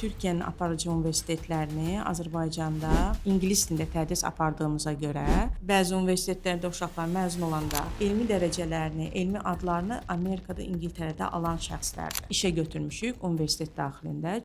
Türkiyənin aparıcı universitetlərini Azərbaycanda ingilis dilində tədris apardığımıza görə bəzi universitetlərdə uşaqlar məzun olanda elmi dərəcələrini, elmi adlarını Amerikada, İngiltərədə alan şəxslərdir. İşə götürmüşük universitet daxilində.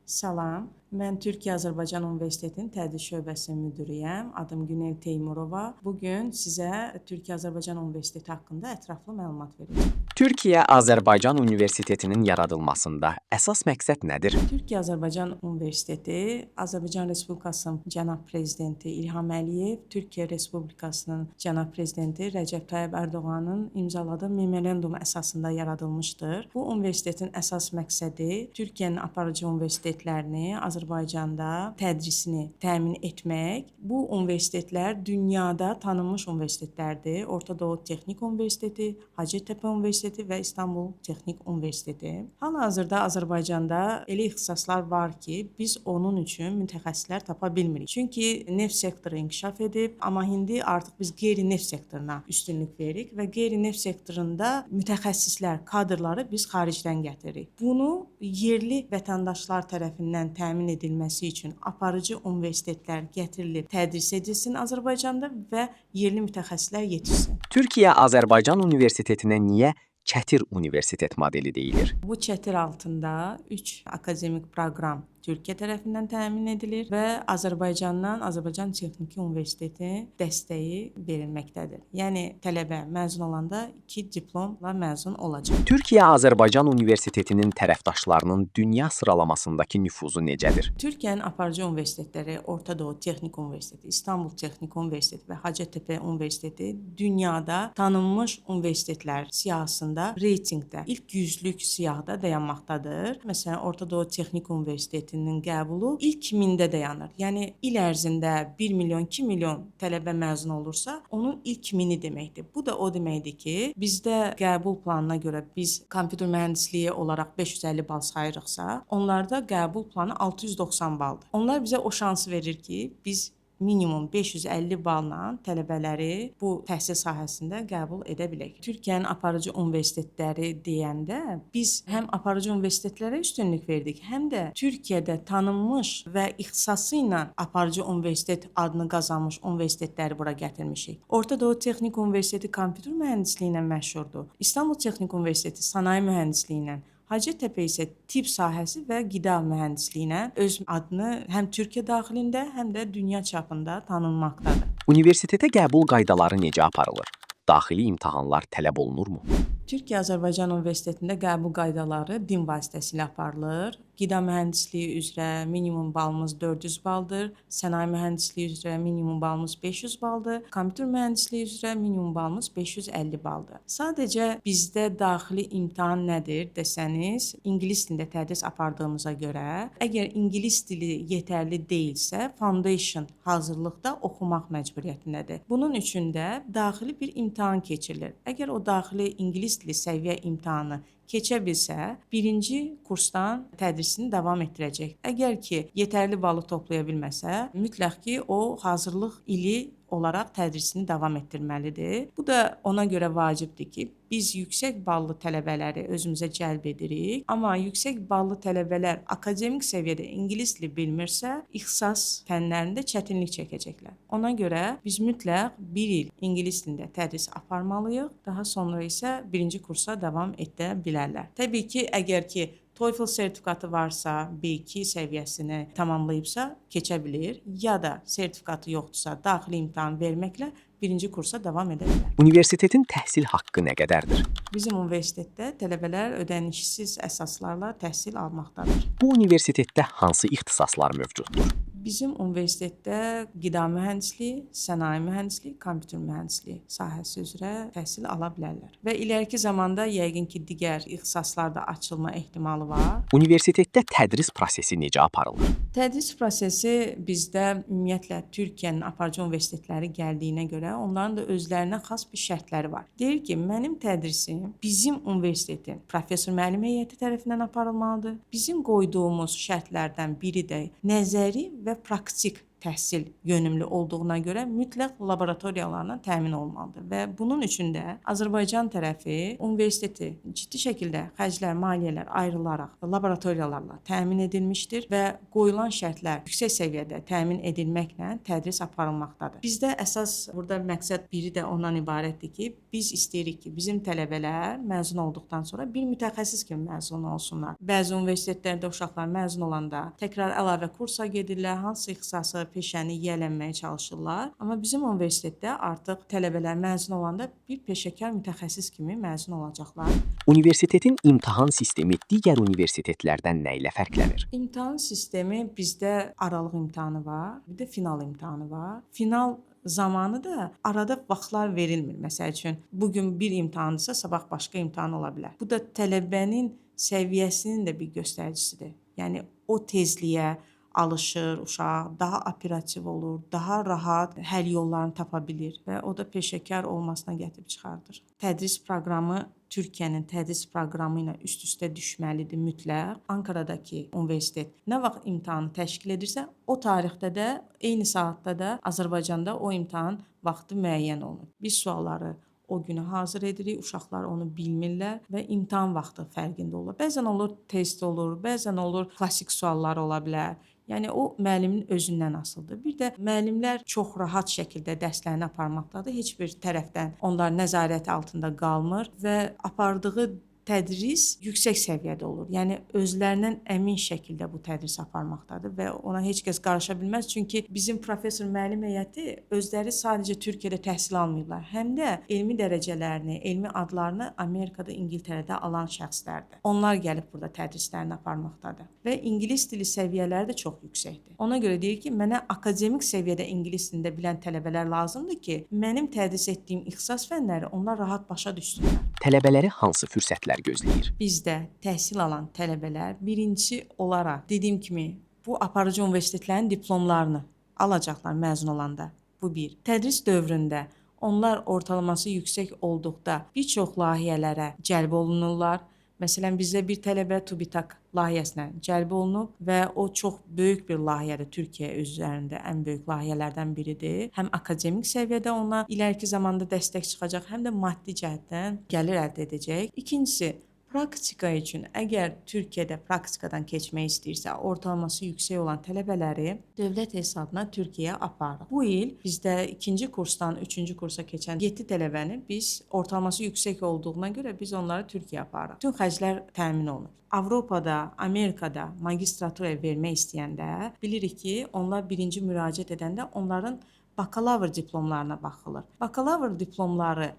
Salam, mən Türkiyə-Azərbaycan Universitetinin Tədris şöbəsinin müdiriyəm. Adım Günel Teymurova. Bu gün sizə Türkiyə-Azərbaycan Universiteti haqqında ətraflı məlumat verəcəm. Türkiyə-Azərbaycan Universitetinin yaradılmasında əsas məqsəd nədir? Türkiyə-Azərbaycan Universiteti Azərbaycan Respublikasının cənab prezidenti İlham Əliyev, Türkiyə Respublikasının cənab prezidenti Rəcəb Tayyib Ərdoğanın imzaladığı memorandum əsasında yaradılmışdır. Bu universitetin əsas məqsədi Türkiyənin aparıcı universitetlərini Azərbaycanda tədrisini təmin etmək. Bu universitetlər dünyada tanınmış universitetlərdir. Orta Doğu Texnik Universiteti, Hacettepe Universiteti və İstanbul Texnik Universiteti. Hal-hazırda Azərbaycanda elə ixtisaslar var ki, biz onun üçün mütəxəssislər tapa bilmirik. Çünki neft sektoru inkişaf edib, amma indi artıq biz qeyri-neft sektoruna üstünlük veririk və qeyri-neft sektorunda mütəxəssislər, kadrları biz xaricdən gətiririk. Bunu yerli vətəndaşlar tərəfindən təmin edilməsi üçün aparıcı universitetlər gətirilib tədris edilsin Azərbaycanda və yerli mütəxəssislər yetişsin. Türkiyə-Azərbaycan Universitetinə niyə çətir universitet modeli deyilir? Bu çətir altında 3 akademik proqram Türkiyə tərəfindən təmin edilir və Azərbaycandan Azərbaycan Texniki Universiteti dəstəyi verilməkdədir. Yəni tələbə məzun olanda 2 diplomla məzun olacaq. Türkiyə-Azərbaycan Universitetinin tərəfdaşlarının dünya sıralamasındakı nüfuzu necədir? Türkiyənin aparıcı universitetləri Orta Doğu Texnik Universiteti, İstanbul Texnik Universiteti və Hacettepe Universiteti dünyada tanınmış universitetlər siyahısında reytinqdə ilk 100-lük siyahıda dayanmaqdadır. Məsələn, Orta Doğu Texnik Universitetinin qəbulu ilk 1000-də dayanır. Yəni il ərzində 1 milyon, 2 milyon tələbə məzun olursa, onun ilk 1000-i deməkdir. Bu da o deməkdir ki, bizdə qəbul planına görə biz kompüter mühəndisliyi olaraq 550 bal sayırıqsa, onlarda qəbul planı 690 baldır. Onlar bizə o şansı verir ki, biz minimum 550 balla tələbələri bu təhsil sahəsində qəbul edə bilək. Türkiyənin aparıcı universitetləri deyəndə biz həm aparıcı universitetlərə üstünlük verdik, həm də Türkiyədə tanınmış və ixtisası ilə aparıcı universitet adını qazanmış universitetləri bura gətirmişik. Orta Doğu Texnik Universiteti kompüter mühəndisliyi ilə məşhurdur. İstanbul Texnik Universiteti sənaye mühəndisliyi ilə, Hacettepe isə tibb sahəsi və qida mühəndisliyi ilə öz adını həm Türkiyə daxilində, həm də dünya çapında tanınmaqdadır. Universitetə qəbul qaydaları necə aparılır? Daxili imtahanlar tələb olunurmu? Türkiyə-Azərbaycan Universitetində qəbul qaydaları din vasitəsilə aparılır. Qida mühəndisliyi üzrə minimum balımız 400 baldır, sənaye mühəndisliyi üzrə minimum balımız 500 baldır, kompüter mühəndisliyi üzrə minimum balımız 550 baldır. Sadəcə bizdə daxili imtahan nədir desəniz, ingilis dilində tədris apardığımıza görə, əgər ingilis dili yetərli deyilsə, foundation hazırlıqda oxumaq məcburiyyətindədir. Bunun üçün də daxili bir imtahan keçirilir. Əgər o daxili ingilis dili səviyyə imtahanı keçə bilsə, birinci kursdan tədrisini davam etdirəcək. Əgər ki, yetərli balı toplaya bilməsə, mütləq ki, o hazırlıq ili olaraq tədrisini davam etdirməlidir. Bu da ona görə vacibdir ki, biz yüksək ballı tələbələri özümüzə cəlb edirik, amma yüksək ballı tələbələr akademik səviyyədə ingilis dili bilmirsə, ixtisas fənlərində çətinlik çəkəcəklər. Ona görə biz mütləq bir il ingilis dilində tədris aparmalıyıq, daha sonra isə birinci kursa davam edə bilərlər. Təbii ki, əgər ki TOEFL sertifikatı varsa, B2 səviyyəsini tamamlayıbsa, keçə bilir, ya da sertifikatı yoxdursa, daxili imtahan verməklə birinci kursa davam edə bilər. Universitetin təhsil haqqı nə qədərdir? Bizim universitetdə tələbələr ödənişsiz əsaslarla təhsil almaqdadır. Bu universitetdə hansı ixtisaslar mövcuddur? Bizim universitetdə qida mühəndisliyi, sənaye mühəndisliyi, kompüter mühəndisliyi sahəsi üzrə təhsil ala bilərlər. Və ileriki zamanda yəqin ki, digər ixtisaslar da açılma ehtimalı var. Universitetdə tədris prosesi necə aparılır? Tədris prosesi bizdə ümumiyyətlə Türkiyənin aparıcı universitetləri gəldiyinə görə onların da özlərinə xas bir şərtləri var. Deyir ki, mənim tədrisim bizim universitetin professor müəllim heyəti tərəfindən aparılmalıdır. Bizim qoyduğumuz şərtlərdən biri də nəzəri və praktik təhsil yönümlü olduğuna görə mütləq laboratoriyalarla təmin olunmalıdır və bunun üçün də Azərbaycan tərəfi universiteti ciddi şəkildə xərclər, maliyyələr ayrılaraq laboratoriyalarla təmin edilmişdir və qoyulan şərtlər yüksək səviyyədə təmin edilməklə tədris aparılmaqdadır. Bizdə əsas burada məqsəd biri də ondan ibarətdir ki, biz istəyirik ki, bizim tələbələr məzun olduqdan sonra bir mütəxəssis kimi məzun olsunlar. Bəzi universitetlərdə uşaqlar məzun olanda təkrar əlavə kursa gedirlər, hansı ixtisası, peşəni yiyələnməyə çalışırlar. Amma bizim universitetdə artıq tələbələr məzun olanda bir peşəkar mütəxəssis kimi məzun olacaqlar. Universitetin imtahan sistemi digər universitetlərdən nə ilə fərqlənir? İmtahan sistemi bizdə aralıq imtahanı var, bir də final imtahanı var. Final zamanı da arada vaxtlar verilmir. Məsəl üçün, bu gün bir imtahandırsa, sabah başqa imtahan ola bilər. Bu da tələbənin səviyyəsinin də bir göstəricisidir. Yəni o tezliyə alışır uşaq, daha operativ olur, daha rahat həll yollarını tapa bilir və o da peşəkar olmasına gətirib çıxardır. Tədris proqramı Türkiyənin tədris proqramı ilə üst-üstə düşməlidir mütləq. Ankaradakı universitet nə vaxt imtahanı təşkil edirsə, o tarixdə də, eyni saatda da Azərbaycanda o imtahan vaxtı müəyyən olunur. Biz sualları o günü hazır edirik, uşaqlar onu bilmirlər və imtahan vaxtı fərqində olur. Bəzən olur test olur, bəzən olur klassik suallar ola bilər. Yəni o müəllimin özündən asılıdır. Bir də müəllimlər çox rahat şəkildə dərslərini aparmaqdadır. Heç bir tərəfdən onlar nəzarət altında qalmır və apardığı tədris yüksək səviyyədə olur. Yəni özlərindən əmin şəkildə bu tədris aparmaqdadır və ona heç kəs qarışa bilməz. Çünki bizim professor müəllim heyəti özləri sadəcə Türkiyədə təhsil almayıblar. Həm də elmi dərəcələrini, elmi adlarını Amerikada, İngiltərədə alan şəxslərdir. Onlar gəlib burada tədrislərini aparmaqdadır və ingilis dili səviyyələri də çox yüksəkdir. Ona görə deyir ki, mənə akademik səviyyədə ingilis dilində bilən tələbələr lazımdır ki, mənim tədris etdiyim ixtisas fənləri onlar rahat başa düşsünlər. Tələbələri hansı fürsətlər gözləyir? Bizdə təhsil alan tələbələr birinci olaraq dediyim kimi bu aparıcı universitetlərin diplomlarını alacaqlar məzun olanda. Bu bir. Tədris dövründə onlar ortalaması yüksək olduqda bir çox layihələrə cəlb olunurlar. Məsələn, bizdə bir tələbə TÜBİTAK layihəsinə cəlb olunub və o çox böyük bir layihədir. Türkiyə üzərində ən böyük layihələrdən biridir. Həm akademik səviyyədə ona ileriki zamanda dəstək çıxacaq, həm də maddi cəhətdən gəlir əldə edəcək. İkincisi, praktika üçün əgər Türkiyədə praktikadan keçmək istəyirsə, ortalaması yüksək olan tələbələri dövlət hesabına Türkiyəyə aparırıq. Bu il bizdə ikinci kursdan üçüncü kursa keçən 7 tələbəni biz ortalaması yüksək olduğuna görə biz onları Türkiyəyə aparırıq. Bütün xərclər təmin olunur. Avropada, Amerikada magistratura vermək istəyəndə bilirik ki, onlar birinci müraciət edəndə onların bakalavr diplomlarına baxılır. Bakalavr diplomları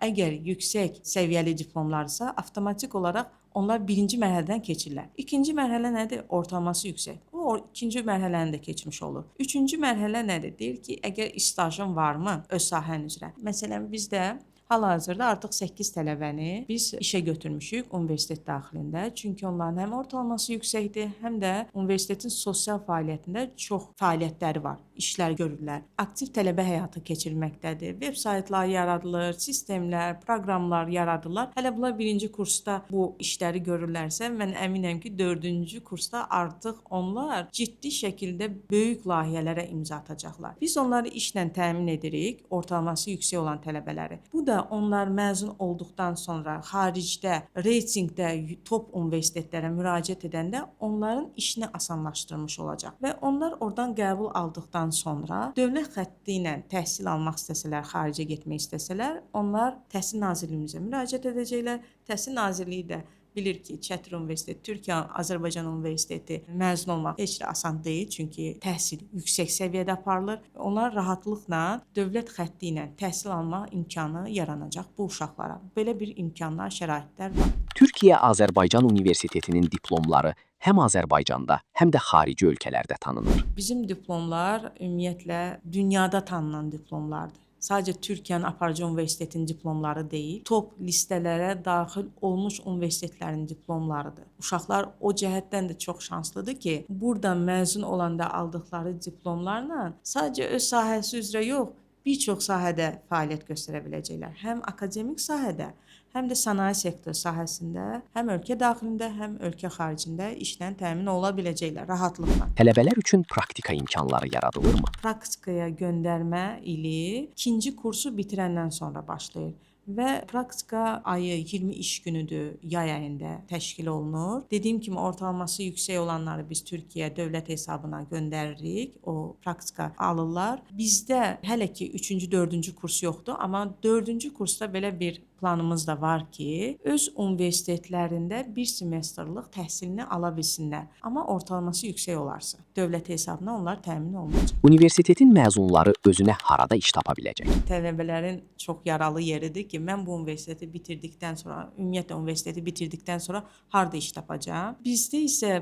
əgər yüksək səviyyəli diplomlarsa, avtomatik olaraq onlar birinci mərhələdən keçirlər. İkinci mərhələ nədir? Ortalaması yüksək. O ikinci mərhələni də keçmiş olur. Üçüncü mərhələ nədir? Deyir ki, əgər stajın varmı öz sahən üzrə? Məsələn, bizdə hal-hazırda artıq 8 tələbəni biz işə götürmüşük universitet daxilində. Çünki onların həm ortalaması yüksəkdir, həm də universitetin sosial fəaliyyətində çox fəaliyyətləri var, işlər görürlər. Aktiv tələbə həyatı keçirilməkdədir. Veb saytlar yaradılır, sistemlər, proqramlar yaradılır. Hələ bunlar birinci kursda bu işləri görürlərsə, mən əminəm ki, dördüncü kursda artıq onlar ciddi şəkildə böyük layihələrə imza atacaqlar. Biz onları işlə təmin edirik, ortalaması yüksək olan tələbələri. Bu da onlar məzun olduqdan sonra xaricdə, reytinqdə top universitetlərə müraciət edəndə onların işini asanlaşdırmış olacaq və onlar oradan qəbul aldıqdan sonra dövlət xətti ilə təhsil almaq istəsələr, xaricə getmək istəsələr, onlar Təhsil Nazirliyimizə müraciət edəcəklər. Təhsil Nazirliyi də bilir ki, Çətir Universiteti, Türkiyə Azərbaycan Universiteti məzun olmaq heç də asan deyil, çünki təhsil yüksək səviyyədə aparılır. Onlar rahatlıqla dövlət xətti ilə təhsil almaq imkanı yaranacaq bu uşaqlara. Belə bir imkanlar, şəraitlər var. Türkiyə Azərbaycan Universitetinin diplomları həm Azərbaycanda, həm də xarici ölkələrdə tanınır. Bizim diplomlar ümumiyyətlə dünyada tanınan diplomlardır. Sadəcə Türkiyənin aparıcı universitetinin diplomları deyil, top listələrə daxil olmuş universitetlərin diplomlarıdır. Uşaqlar o cəhətdən də çox şanslıdır ki, buradan məzun olanda aldıqları diplomlarla sadəcə öz sahəsi üzrə yox, bir çox sahədə fəaliyyət göstərə biləcəklər. Həm akademik sahədə, həm də sənaye sektoru sahəsində, həm ölkə daxilində, həm ölkə xaricində işlə təmin ola biləcəklər rahatlıqla. Tələbələr üçün praktika imkanları yaradılırmı? Praktikaya göndərmə ili ikinci kursu bitirəndən sonra başlayır və praktika ayı 20 iş günüdür, yay ayında təşkil olunur. Dediyim kimi ortalaması yüksək olanları biz Türkiyə dövlət hesabına göndəririk. O praktika alırlar. Bizdə hələ ki 3-cü, 4-cü kurs yoxdur, amma 4-cü kursda belə bir planımız da var ki, öz universitetlərində bir semestrlıq təhsilini ala bilsinlər. Amma ortalaması yüksək olarsa, dövlət hesabına onlar təmin olunacaq. Universitetin məzunları özünə harada iş tapa biləcək? Tələbələrin çox yaralı yeridir ki, mən bu universiteti bitirdikdən sonra, ümumiyyətlə universiteti bitirdikdən sonra harda iş tapacağam? Bizdə isə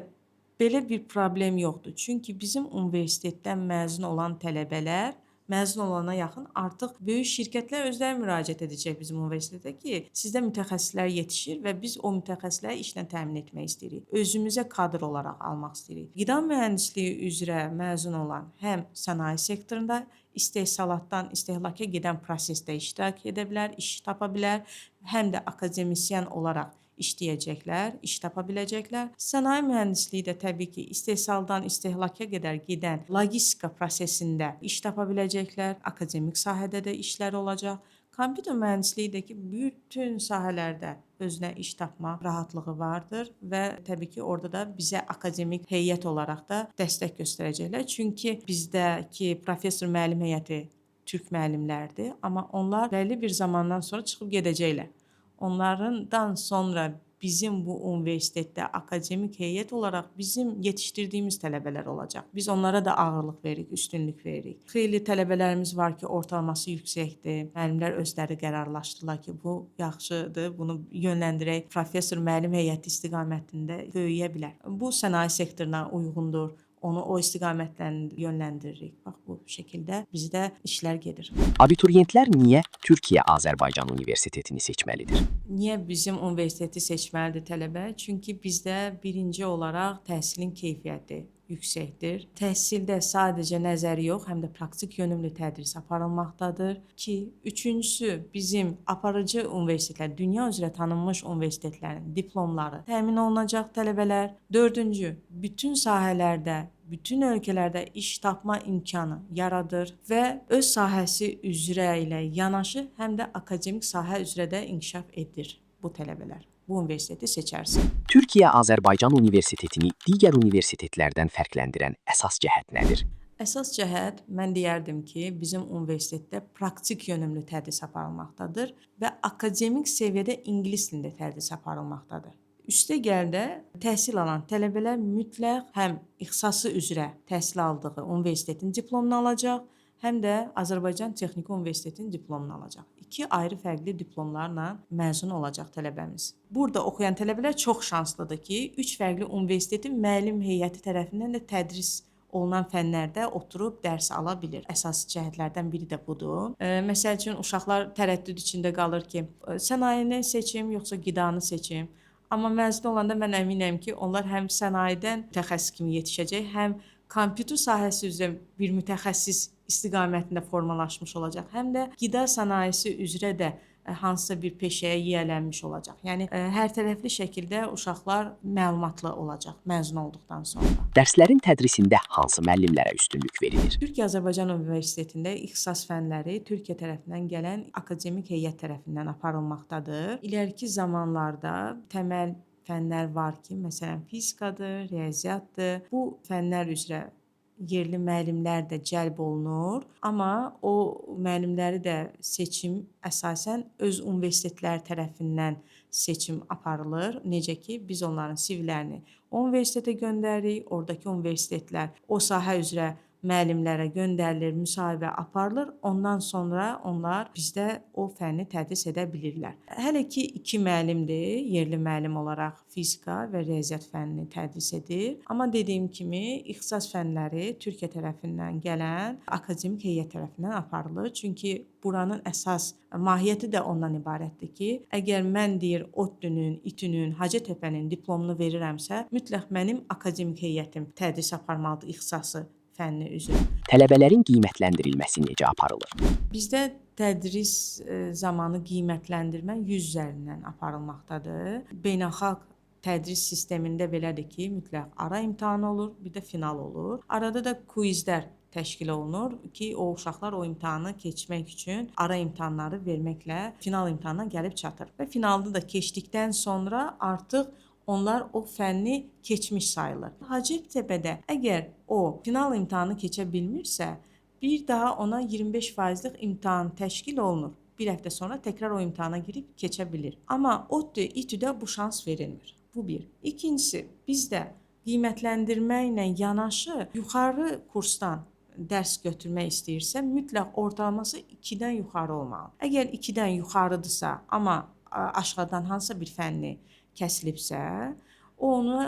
belə bir problem yoxdur. Çünki bizim universitetdən məzun olan tələbələr məzun olana yaxın artıq böyük şirkətlər özləri müraciət edəcək bizim universitetə ki, sizdə mütəxəssislər yetişir və biz o mütəxəssisləri işlə təmin etmək istəyirik. Özümüzə kadr olaraq almaq istəyirik. Qida mühəndisliyi üzrə məzun olan həm sənaye sektorunda istehsalatdan istehlaka gedən prosesdə iştirak edə bilər, iş tapa bilər, həm də akademisyen olaraq işləyəcəklər, iş tapa biləcəklər. Sənaye mühəndisliyi də təbii ki, istehsaldan istehlaka qədər gedən logistika prosesində iş tapa biləcəklər, akademik sahədə də işlər olacaq. Kompüter mühəndisliyi də ki, bütün sahələrdə özünə iş tapma rahatlığı vardır və təbii ki, orada da bizə akademik heyət olaraq da dəstək göstərəcəklər. Çünki bizdəki professor müəllim heyəti türk müəllimlərdir, amma onlar bəlli bir zamandan sonra çıxıb gedəcəklər. Onlardan sonra bizim bu universitetdə akademik heyət olaraq bizim yetişdirdiyimiz tələbələr olacaq. Biz onlara da ağırlıq veririk, üstünlük veririk. Xeyli tələbələrimiz var ki, ortalaması yüksəkdir. Müəllimlər özləri qərarlaşdılar ki, bu yaxşıdır, bunu yönləndirək, professor müəllim heyəti istiqamətində böyüyə bilər. Bu sənaye sektoruna uyğundur. Onu o istiqamətlə yönləndiririk. Bax bu şəkildə bizdə işlər gedir. Abituriyentlər niyə Türkiyə Azərbaycan Universitetini seçməlidir? Niyə bizim universiteti seçməlidir tələbə? Çünki bizdə birinci olaraq təhsilin keyfiyyəti yüksəkdir. Təhsildə sadəcə nəzəri yox, həm də praktik yönümlü tədris aparılmaqdadır ki, üçüncüsü bizim aparıcı universitetlər, dünya üzrə tanınmış universitetlərin diplomları təmin olunacaq tələbələr. Dördüncü, bütün sahələrdə, bütün ölkələrdə iş tapma imkanı yaradır və öz sahəsi üzrə ilə yanaşı həm də akademik sahə üzrə də inkişaf edir bu tələbələr. Bu universiteti seçərsə. Türkiyə Azərbaycan Universitetini digər universitetlərdən fərqləndirən əsas cəhət nədir? Əsas cəhət mən deyərdim ki, bizim universitetdə praktik yönümlü tədris aparılmaqdadır və akademik səviyyədə ingilis dilində tədris aparılmaqdadır. Üstəgəl də təhsil alan tələbələr mütləq həm ixtisası üzrə təhsil aldığı universitetin diplomunu alacaq, həm də Azərbaycan Texniki Universitetinin diplomunu alacaq. İki ayrı fərqli diplomlarla məzun olacaq tələbəmiz. Burada oxuyan tələbələr çox şanslıdır ki, 3 fərqli universitetin müəllim heyəti tərəfindən də tədris olunan fənlərdə oturub dərs ala bilir. Əsas cəhətlərdən biri də budur. Məsəl üçün uşaqlar tərəddüd içində qalır ki, sənayeni seçim yoxsa qidanı seçim. Amma məzun olanda mən əminəm ki, onlar həm sənayedən mütəxəssis kimi yetişəcək, həm kompüter sahəsi üzrə bir mütəxəssis istiqamətində formalaşmış olacaq, həm də qida sənayesi üzrə də hansısa bir peşəyə yiyələnmiş olacaq. Yəni hər tərəfli şəkildə uşaqlar məlumatlı olacaq məzun olduqdan sonra. Dərslərin tədrisində hansı müəllimlərə üstünlük verilir? Türkiyə Azərbaycan Universitetində ixtisas fənləri Türkiyə tərəfindən gələn akademik heyət tərəfindən aparılmaqdadır. İleriki zamanlarda təməl fənlər var ki, məsələn fizikadır, riyaziyyatdır. Bu fənlər üzrə yerli müəllimlər də cəlb olunur, amma o müəllimləri də seçim əsasən öz universitetlər tərəfindən seçim aparılır. Necə ki, biz onların CV-lərini o universitetə göndəririk, oradakı universitetlər o sahə üzrə müəllimlərə göndərilir, müsahibə aparılır. Ondan sonra onlar bizdə o fənni tədris edə bilirlər. Hələ ki 2 müəllimdir, yerli müəllim olaraq fizika və riyaziyyat fənnini tədris edir. Amma dediyim kimi ixtisas fənləri Türkiyə tərəfindən gələn akademik heyət tərəfindən aparılır. Çünki buranın əsas mahiyyəti də ondan ibarətdir ki, əgər mən deyir ODTÜ-nün, İTÜ-nün, Hacettepe'nin diplomunu verirəmsə, mütləq mənim akademik heyətim tədris aparmalıdır ixtisası fənni üzrə. Tələbələrin qiymətləndirilməsi necə aparılır? Bizdə tədris zamanı qiymətləndirmə 100 üzərindən aparılmaqdadır. Beynəlxalq tədris sistemində belədir ki, mütləq ara imtahanı olur, bir də final olur. Arada da quizlər təşkil olunur ki, o uşaqlar o imtahanı keçmək üçün ara imtahanları verməklə final imtahanına gəlib çatır. Və finalda da keçdikdən sonra artıq onlar o fənni keçmiş sayılır. Hacettepe'də əgər o final imtahanı keçə bilmirsə, bir daha ona 25%lik imtahan təşkil olunur. Bir həftə sonra təkrar o imtahana girib keçə bilir. Amma ODTÜ, İTÜ-də bu şans verilmir. Bu bir. İkincisi, bizdə qiymətləndirmə ilə yanaşı yuxarı kursdan dərs götürmək istəyirsə, mütləq ortalaması 2-dən yuxarı olmalıdır. Əgər 2-dən yuxarıdırsa, amma aşağıdan hansısa bir fənni kəsilibsə, o onu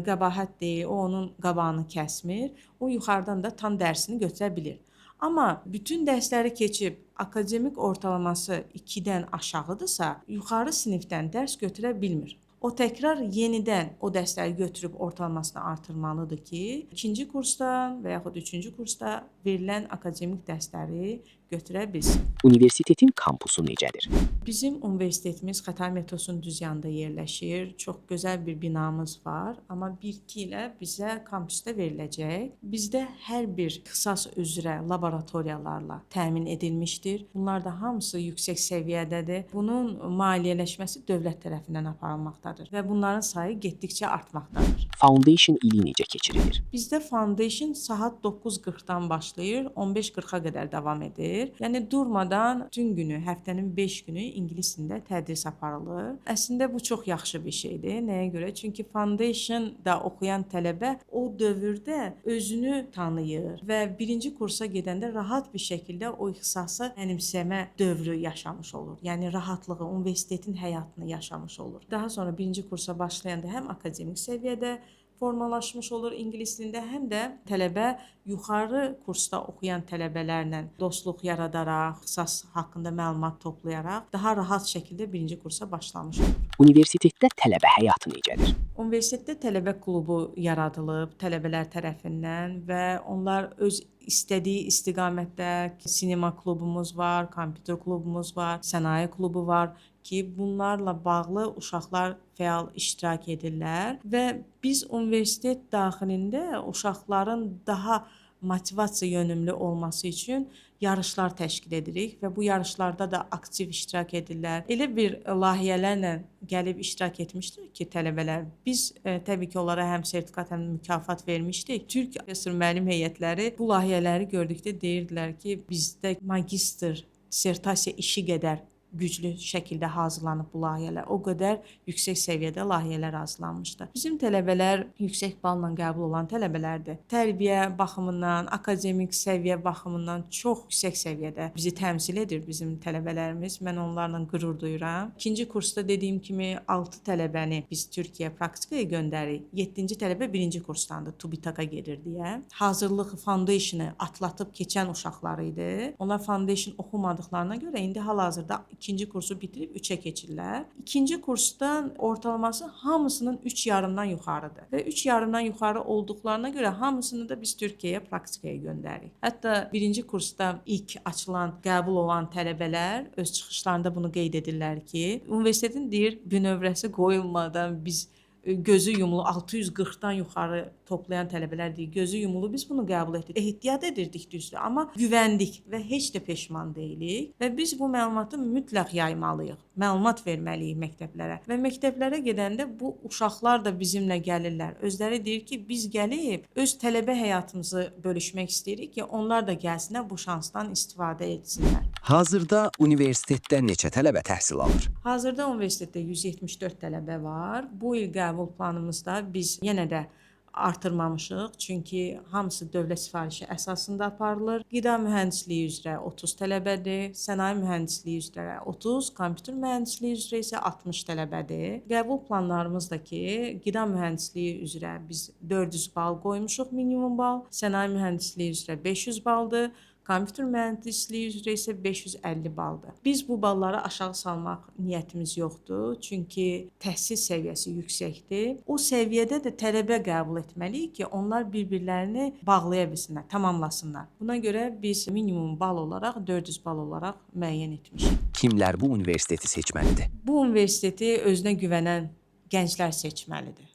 qəbahət deyil, o onun qabağını kəsmir, o yuxarıdan da tam dərsini götürə bilir. Amma bütün dərsləri keçib akademik ortalaması 2-dən aşağıdırsa, yuxarı sinifdən dərs götürə bilmir. O təkrar yenidən o dərsləri götürüb ortalamasını artırmalıdır ki, ikinci kursdan və yaxud üçüncü kursda verilən akademik dərsləri götürə bilsin. Universitetin kampusu necədir? Bizim universitetimiz Xətai metrosunun düz yanında yerləşir. Çox gözəl bir binamız var, amma 1-2 ilə bizə kampüsdə veriləcək. Bizdə hər bir ixtisas üzrə laboratoriyalarla təmin edilmişdir. Bunlar da hamısı yüksək səviyyədədir. Bunun maliyyələşməsi dövlət tərəfindən aparılmaqdadır və bunların sayı getdikcə artmaqdadır. Foundation ili necə keçirilir? Bizdə foundation saat 9:40-dan başlayır, 15:40-a qədər davam edir. Yəni durmadan bütün günü, həftənin 5 günü ingilis dilində tədris aparılır. Əslində bu çox yaxşı bir şeydir. Nəyə görə? Çünki foundation-da oxuyan tələbə o dövrdə özünü tanıyır və birinci kursa gedəndə rahat bir şəkildə o ixtisası mənimsəmə dövrü yaşamış olur. Yəni rahatlığı, universitetin həyatını yaşamış olur. Daha sonra birinci kursa başlayanda həm akademik səviyyədə formalaşmış olur ingilis dilində, həm də tələbə yuxarı kursda oxuyan tələbələrlə dostluq yaradaraq, ixtisas haqqında məlumat toplayaraq daha rahat şəkildə birinci kursa başlamış olur. Universitetdə tələbə həyatı necədir? Universitetdə tələbə klubu yaradılıb tələbələr tərəfindən və onlar öz istədiyi istiqamətdə sinema klubumuz var, kompüter klubumuz var, sənaye klubu var ki, bunlarla bağlı uşaqlar fəal iştirak edirlər və biz universitet daxilində uşaqların daha motivasiya yönümlü olması üçün yarışlar təşkil edirik və bu yarışlarda da aktiv iştirak edirlər. Elə bir layihələrlə gəlib iştirak etmişdir ki, tələbələr. Biz təbii ki, onlara həm sertifikat, həm mükafat vermişdik. Türk professor müəllim heyətləri bu layihələri gördükdə deyirdilər ki, bizdə magistr dissertasiya işi qədər güclü şəkildə hazırlanıb bu layihələr. O qədər yüksək səviyyədə layihələr hazırlanmışdı. Bizim tələbələr yüksək balla qəbul olan tələbələrdir. Tərbiyə baxımından, akademik səviyyə baxımından çox yüksək səviyyədə bizi təmsil edir bizim tələbələrimiz. Mən onlarla qürur duyuram. İkinci kursda dediyim kimi 6 tələbəni biz Türkiyə praktikaya göndəririk. 7-ci tələbə birinci kursdandır, TÜBİTAK-a gedir deyə. Hazırlıq foundation-ı atlatıb keçən uşaqlar idi. Onlar foundation oxumadıqlarına görə indi hal-hazırda ikinci kursu bitirib 3-ə keçirlər. İkinci kursdan ortalaması hamısının 3,5-dan yuxarıdır. Və 3,5-dan yuxarı olduqlarına görə hamısını da biz Türkiyəyə praktikaya göndəririk. Hətta birinci kursda ilk açılan, qəbul olan tələbələr öz çıxışlarında bunu qeyd edirlər ki, universitetin deyir, bünövrəsi qoyulmadan biz gözü yumulu 640-dan yuxarı toplayan tələbələr deyir, gözü yumulu biz bunu qəbul etdik. Ehtiyat edirdik düzdür, amma güvəndik və heç də peşman deyilik və biz bu məlumatı mütləq yaymalıyıq. Məlumat verməliyik məktəblərə və məktəblərə gedəndə bu uşaqlar da bizimlə gəlirlər. Özləri deyir ki, biz gəlib öz tələbə həyatımızı bölüşmək istəyirik ki, onlar da gəlsinlər, bu şansdan istifadə etsinlər. Hazırda universitetdə neçə tələbə təhsil alır? Hazırda universitetdə 174 tələbə var. Bu il qəbul planımızda biz yenə də artırmamışıq, çünki hamısı dövlət sifarişi əsasında aparılır. Qida mühəndisliyi üzrə 30 tələbədir, sənaye mühəndisliyi üzrə 30, kompüter mühəndisliyi üzrə isə 60 tələbədir. Qəbul planlarımızda ki, qida mühəndisliyi üzrə biz 400 bal qoymuşuq minimum bal, sənaye mühəndisliyi üzrə 500 baldır. Kompüter mühəndisliyi üzrə isə 550 baldır. Biz bu balları aşağı salmaq niyyətimiz yoxdur, çünki təhsil səviyyəsi yüksəkdir. O səviyyədə də tələbə qəbul etməliyik ki, onlar bir-birlərini bağlaya bilsinlər, tamamlasınlar. Buna görə biz minimum bal olaraq 400 bal olaraq müəyyən etmişik. Kimlər bu universiteti seçməlidir? Bu universiteti özünə güvənən gənclər seçməlidir.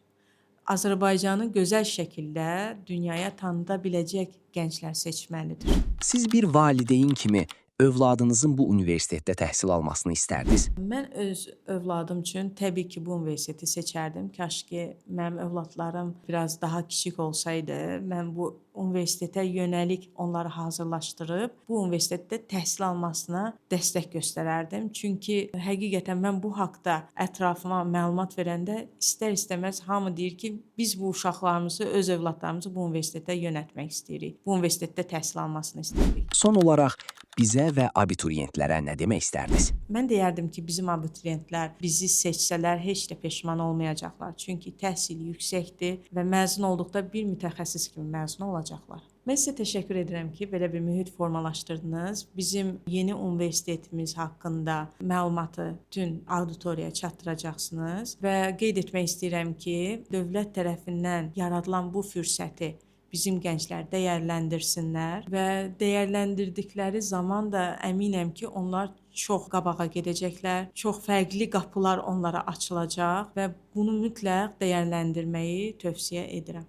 Azərbaycanı gözəl şəkildə dünyaya tanıda biləcək gənclər seçməlidir. Siz bir valideyn kimi övladınızın bu universitetdə təhsil almasını istərdiniz? Mən öz övladım üçün təbii ki, bu universiteti seçərdim. Kaş ki, mənim övladlarım biraz daha kiçik olsaydı, mən bu universitetə yönəlik onları hazırlaşdırıb bu universitetdə təhsil almasına dəstək göstərərdim. Çünki həqiqətən mən bu haqda ətrafıma məlumat verəndə istər-istəməz hamı deyir ki, biz bu uşaqlarımızı, öz övladlarımızı bu universitetə yönəltmək istəyirik. Bu universitetdə təhsil almasını istəyirik. Son olaraq bizə və abituriyentlərə nə demək istərdiniz? Mən deyərdim ki, bizim abituriyentlər bizi seçsələr heç də peşman olmayacaqlar. Çünki təhsil yüksəkdir və məzun olduqda bir mütəxəssis kimi məzun olacaqlar. Mən sizə təşəkkür edirəm ki, belə bir mühit formalaşdırdınız. Bizim yeni universitetimiz haqqında məlumatı bütün auditoriyaya çatdıracaqsınız və qeyd etmək istəyirəm ki, dövlət tərəfindən yaradılan bu fürsəti bizim gənclər dəyərləndirsinlər və dəyərləndirdikləri zaman da əminəm ki, onlar çox qabağa gedəcəklər, çox fərqli qapılar onlara açılacaq və bunu mütləq dəyərləndirməyi tövsiyə edirəm.